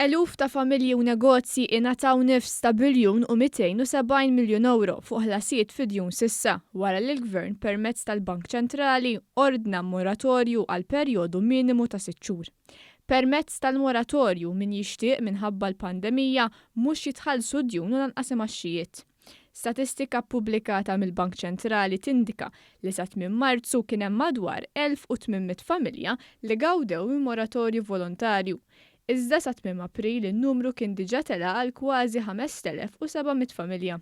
Eluf ta' familji u negozji ingħataw nifs ta' biljun u 270 miljun ewro fuq ħlasijiet fi djun s'issa wara li l-Gvern permezz tal-Bank Ċentrali ordna moratorju għal perjodu minimu ta' sitt xhur. Permezz tal-moratorju min jixtieq minħabba l-pandemija mhux jitħallsu djun u lanqas imgħaxxijiet. Statistika ppubblikata mill-Bank Ċentrali tindika li sa tmiem Marzu kien hemm madwar 1,800 familja li gawdew minn moratorju volontarju. Iżda sa tmiem April in-numru kien diġà tela' għal kważi 5,700 familja.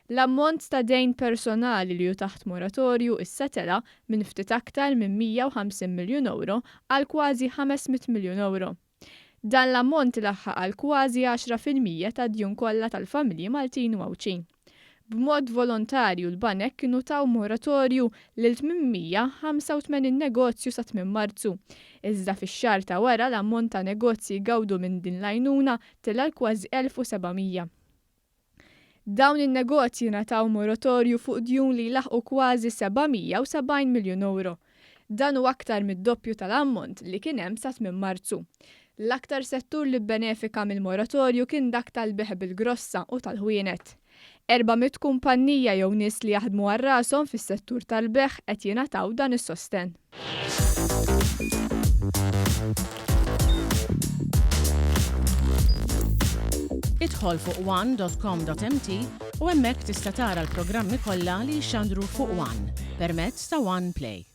L-ammont ta' dejn personali li hu taħt moratorju issa tela' minn ftit aktar minn 150 miljun ewro għal kważi 500 miljun ewro. Dan l-ammont ilaħħaq għal kważi 10% tad-djun kollha tal-familji Maltin u Għawdxin. B'mod volontarju l-banek kienu taw moratorju lil 885 negozju sa tmiem Marzu. Iżda fix-xahar ta' wara l-ammont ta' negozji jgawdu minn din l-għajnuna tela' għal kważi 1,700. Dawn in-negozji ngħataw moratorju fuq djun li jlaħħqu kważi 770 miljun ewro. Dan hu aktar mid-doppju tal-ammont li kien hemm sa tmiem Marzu. L-aktar settur li bbenefika mill-moratorju kien dak tal-bejgħ bil-grossa u tal-ħwienet. 400 kumpannija jew nies li jaħdmu għal rashom fis-settur tal-bejgħ qed jingħataw dan is-sostenn. Idħol fuq one.com.mt u hemmhekk tista' tara l-programmi kollha li jixxandru fuq One permezz ta' One Play.